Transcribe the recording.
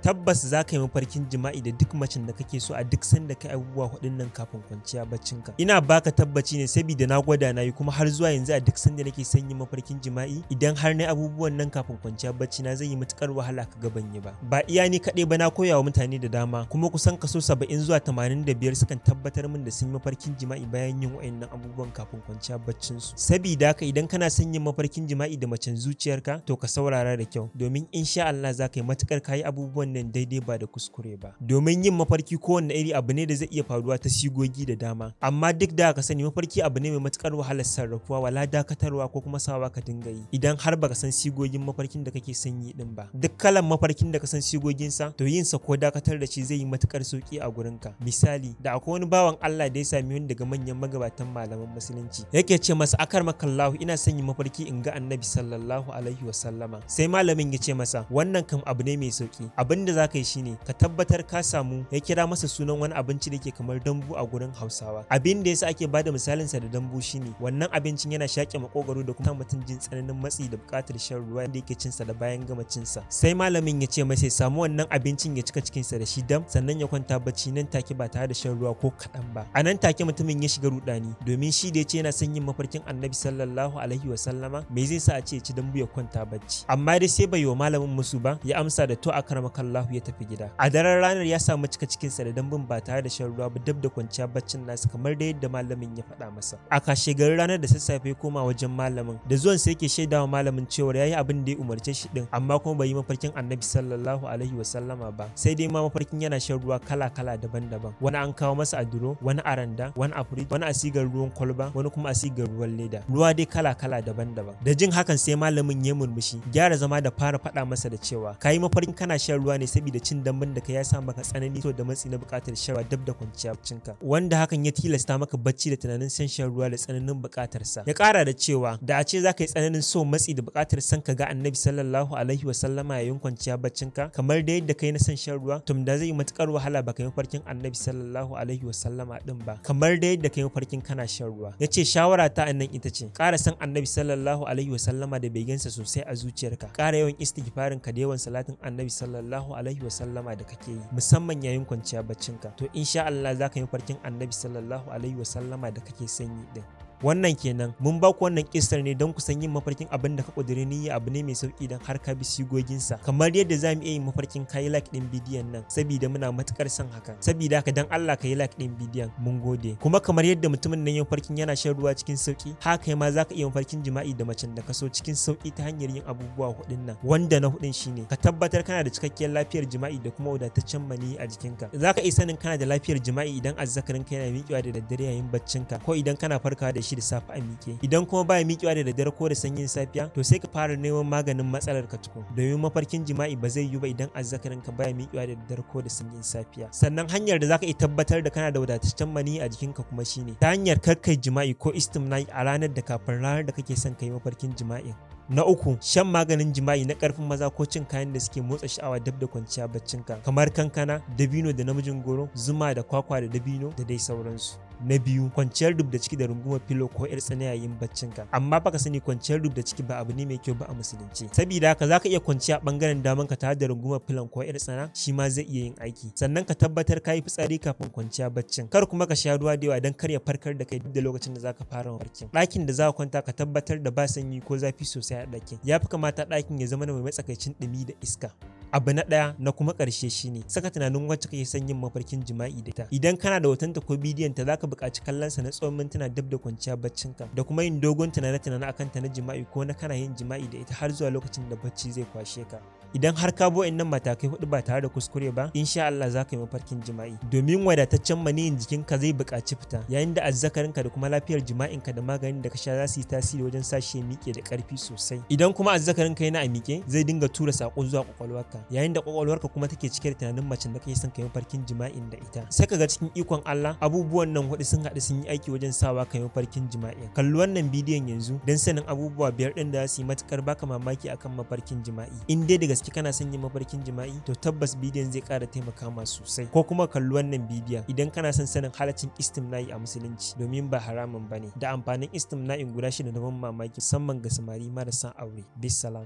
Tabbas za ka yi mafarkin jima'i da duk macen da kake so a duk sanda kai abubuwa hudun nan kafin kwanciya baccinka. Ina baka tabbaci ne saboda na gwada na yi, kuma har zuwa yanzu a duk sanda nake son yin mafarkin jima'i, idan har na abubuwan nan kafin kwanciya bacci na, zai yi matukar wahala ka ga ban yi ba. Ba iya ni kaɗai ba, na koya wa mutane da dama, kuma kusan kaso 70 zuwa 85 sukan tabbatar min da sun yi mafarkin jima'i bayan yin wa'annan abubuwan kafin kwanciya baccin su. Sabida haka, idan kana son yin mafarkin jima'i da macen zuciyarka, to ka saurara da kyau, domin insha Allah za ka yi matukar kayi abubuwan nan daidai ba da kuskure ba. Domin yin mafarki kowanne iri abu ne da zai iya faruwa ta sigogi da dama, amma duk da ka sani, mafarki abu ne mai matukar wahalar sarrafuwa, wala dakatarwa ko kuma sawa ka dinga yi, idan har baka san sigogin mafarkin da kake son yi din ba. Duk kalan mafarkin da ka san sigoginsa, to yin sa ko dakatar da shi zai yi matukar sauki a gurinka. Misali, da akwai wani bawan Allah da ya sami wani daga manyan magabatan malaman Musulunci, yake ce masa, "Akarmakallahu, ina son yin mafarki in ga Annabi sallallahu alaihi wasallama." Sai malamin ya ce masa, "Wannan kam abu ne mai sauki. Abin da zaka yi shine ka tabbatar ka samu," ya kira masa sunan wani abinci da ke kamar dambu a gurin Hausawa. Abin da yasa ake bada misalin sa da dambu shine wannan abincin yana shaƙe makogwaro da kuma mutum jin tsananin matsi da buƙatar shan ruwa da yake cinsa da bayan gama cinsa. Sai malamin ya ce masa ya samu wannan abincin, ya cika cikinsa da shi dam, sannan ya kwanta bacci nan take ba tare da shan ruwa ko kaɗan ba. A nan take mutumin ya shiga rudani, domin shi da ya ce yana son yin mafarkin Annabi sallallahu alaihi wa sallama, me zai sa a ce ya ci dambu ya kwanta bacci? Amma dai sai bai yi wa malamin musu ba, ya amsa da "To, akarmakallahu," ya tafi gida. A daren ranar ya samu cika cikinsa da dambun ba tare da shan ruwa ba dab da kwanciya baccin nasu, kamar da yadda malamin ya faɗa masa. A kashe garin ranar da sassafe ya koma wajen malamin. Da zuwan sai yake shaidawa malamin cewa yayi abin da ya umarce shi din, amma kuma bai yi mafarkin Annabi sallallahu alaihi wa sallama ba, sai dai ma mafarkin yana shan ruwa kala kala daban-daban. Wani an kawo masa a duro, wani a randa, wani a firij, wani a sigar ruwan kwalba, wani kuma a sigar ruwan leda, ruwa dai kala kala daban-daban. Da jin hakan sai malamin ya murmushi, gyara zama da fara faɗa masa da cewa kayi mafarkin kana shan ruwa ne saboda cin dambun da ka ya sa maka tsanani so da matsi na buƙatar shan ruwa dab da kwanciya baccinka, wanda hakan ya tilasta maka bacci da tunanin son shan ruwa da tsananin buƙatar sa. Ya ƙara da cewa da a ce za ka yi tsananin so, matsi da buƙatar son ka ga Annabi sallallahu alaihi wa sallama yayin kwanciya baccinka kamar da yadda kai na son shan ruwa, to da zai yi matukar wahala baka yi mafarkin Annabi sallallahu alaihi wa sallama din ba kamar da yadda kai mafarkin kana shan ruwa. Yace shawara ta annan ita ce ƙara san Annabi sallallahu alaihi wa sallama da begensa sosai a zuciyarka, ƙara yawan istighfarin ka da yawan salatin Annabi sallallahu alaihi wa sallama da kake yi musamman yayin kwanciya baccinka, to insha Allah za ka yi mafarkin Annabi sallallahu alaihi wa sallama da kake son yi din. Wannan kenan. Mun ba ku wannan kissar ne don ku san yin mafarkin abin da ka ƙudiri niyya abu ne mai sauki don har ka bi sigoginsa, kamar yadda za mu iya yin mafarkin kayi like din bidiyon nan, saboda muna matukar son hakan. Saboda haka, dan Allah ka yi like din bidiyon, mun gode. Kuma kamar yadda mutumin nan yin mafarkin yana shan ruwa cikin sauki, haka kai ma za ka iya mafarkin jima'i da macen da ka so cikin sauki ta hanyar yin abubuwa hudun nan, wanda na hudun shine ka tabbatar kana da cikakkiyar lafiyar jima'i da kuma wadataccen maniyi a jikinka. Za ka iya sanin kana da lafiyar jima'i idan azzakarinka yana miƙewa da daddare yayin baccinka, ko idan kana farkawa da shi da safe a miƙe. Idan kuma baya miƙewa da daddare ko da sanyin safiya, to sai ka fara neman maganin matsalar ka tukun, domin mafarkin jima'i ba zai yiwu ba idan azzakarin ka baya miƙewa da daddare ko da sanyin safiya. Sannan hanyar da zaka iya tabbatar da kana da wadataccen maniyi a jikinka kuma shine ta hanyar karkai jima'i ko istimna'i a ranar da kafin ranar da kake son kai mafarkin jima'in. Na uku, shan maganin jima'i na karfin maza ko cin kayan da suke motsa sha'awa dab da kwanciya baccinka, kamar kankana, dabino da namijin goro, zuma da kwakwa da dabino da dai sauransu. Na biyu, kwanciyar rubda ciki da rungumar filo ko yar tsana yayin baccinka. Amma fa ka sani, kwanciyar rubda ciki ba abu ne mai kyau ba a Musulunci. Saboda haka zaka iya kwanciya bangaren daman ka tare da rungumar filon ko yar tsana, shi ma zai iya yin aiki. Sannan ka tabbatar ka yi fitsari kafin kwanciya baccin. Kar kuma ka sha ruwa da yawa don kar ya farkar da kai duk da lokacin da zaka fara mafarkin. Ɗakin da za ka kwanta, ka tabbatar da ba sanyi ko zafi sosai a ɗakin. Ya fi kamata ɗakin ya zama mai matsakaicin ɗumi da iska. Abu na ɗaya na kuma ƙarshe shine saka tunanin wacce kake son yin mafarkin jima'i da ita. Idan kana da hotonta ko bidiyon ta, zaka buƙaci kallon sa na tsawon mintuna dab da kwanciya baccinka, da kuma yin dogon tunane-tunane akan ta na jima'i ko na kana yin jima'i da ita har zuwa lokacin da bacci zai kwashe ka. Idan har ka bi wa'annan matakai hudu ba tare da kuskure ba, insha Allah za ka yi mafarkin jima'i, domin wadataccen maniyin jikinka zai buƙaci fita yayin da azzakarinka da kuma lafiyar jima'inka da maganin da ka sha za su yi tasiri wajen sa shi ya miƙe da ƙarfi sosai. Idan kuma azzakarinka yana a miƙe, zai dinga tura saƙo zuwa ƙwaƙwalwarka, yayin da ƙwaƙwalwarka kuma take cike da tunanin macen da kake son ka yi mafarkin jima'in da ita. Sai ka ga cikin ikon Allah abubuwan nan hudu sun haɗu sun yi aiki wajen sawa ka yi mafarkin jima'i. Kalli wannan bidiyon yanzu don sanin abubuwa biyar ɗin da za su yi matuƙar baka mamaki akan mafarkin jima'i. In dai da gaske kana son yin mafarkin jima'i, to tabbas bidiyon zai ƙara taimaka ma sosai. Ko kuma kalli wannan bidiyon idan kana son sanin halaccin istimna'i a Musulunci, domin ba haramun bane, da amfanin istimna'in guda shida da ban mamaki, musamman ga samari marasa aure. Bisalam.